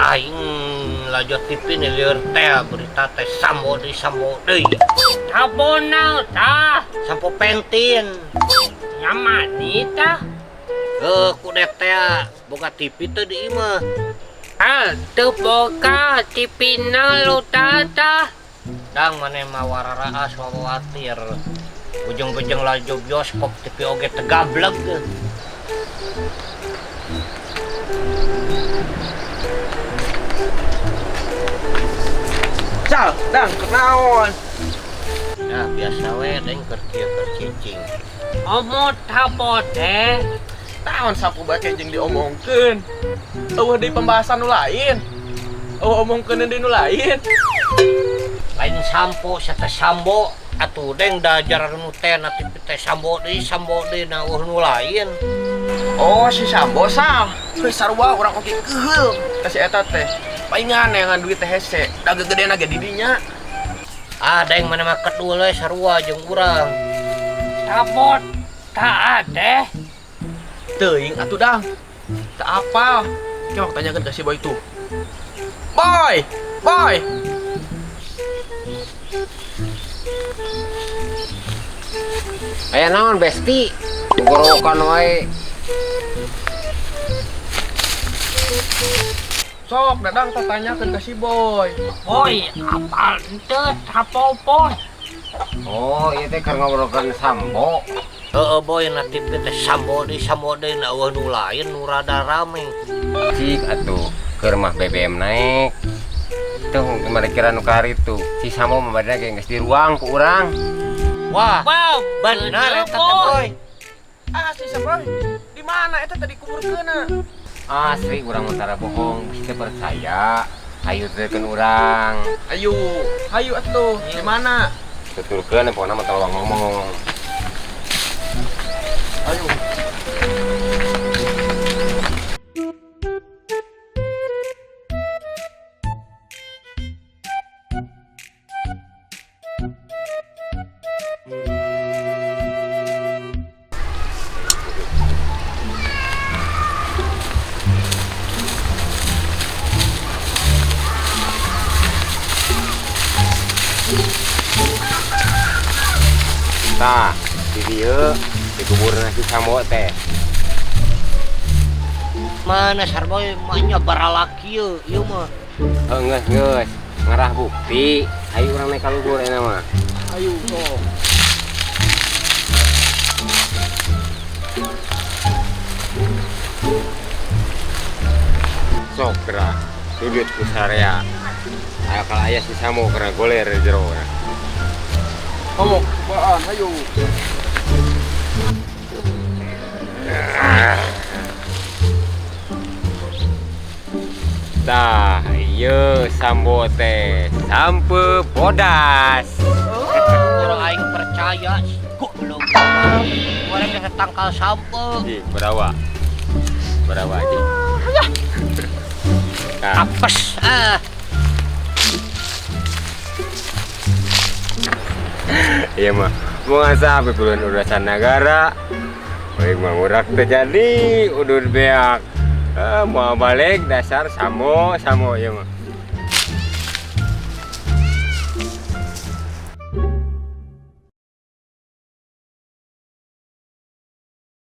Aing lajot TV nih lieur teh berita teh sambo deui sambo deui. Sampo naon tah? Sampo pentin. Ngamani tah? Heuh kudet teh boga TV teh di imah. Ah, teu boga TV na lu tah. Dang maneh mah wararaas wawatir. Bujeng-bujeng laju bioskop TV oge teu gableg. Sal, dang kenaon? Nah, biasa we deng keur kieu keur cicing. Omot sapo teh? Taon sapu bake jeung diomongkeun. Eueuh deui pembahasan nu lain. Eueuh omongkeun deui nu lain. Lain sampo sia teh sambo atuh deng da jaran nu teh na TV teh sambo deui na eueuh nu lain. Oh, si Sambo sal. Heuh sarua urang oge keuheul ka si eta teh. Paingan neangan duit teh hese, da gegedena ge di dinya. Ah, deng mana mah kedul we sarua jeung urang. Sampo tah teh. Teuing atuh dang. Teu apal. Ke waktu tanyakeun ka si Boy tuh. Boy, Boy. Aya naon besti? Gorokan wae. Sok dadang teh tanyakeun ka si Boy. Boy, apal henteu sapo boy? Oh, ieu teh keur ngobrolkeun sambo. Heeh boy, na TV teh sambo deui na eueuh nu lain nu rada rame. Cik atuh, keur mah BBM naik. Tuh gimana kira nu karitu. Si Sambo mah badana ge geus diruang ku urang. Wah, wow, bener eta teh boy. Ah, si Sambo di mana eta tadi kuburkeunna? Asli urang mah tara bohong, bisi teu percaya. Hayu teukeun urang. Ayo, hayu atuh, di mana? Tuturkeun pokona mah tolong ngomong. Ayo. Tah, di dieu dikuburna si Sambo teh. Mana sarboy mah baralaki ieu ieu mah. Heuh geus geus, ngarah bukti. Hayu urang naik ka luhur eta mah. Hayu sok. Sok geura, sudut ku sarea. Aya kala aya si Sambo keur goler di jero. Ngomong, baan, ayo. Tah, ieu Sambo teh sampe bodas. Orang aing percaya, goblok. Orang geus tangkal sampe. Ih, berawa. Berawa aja. Tah. Apes ah. Iya mah, mau ngasah bebulan urusan negara. Baik mah urak terjadi, udur beak. Mau balik dasar samo samo iya mah.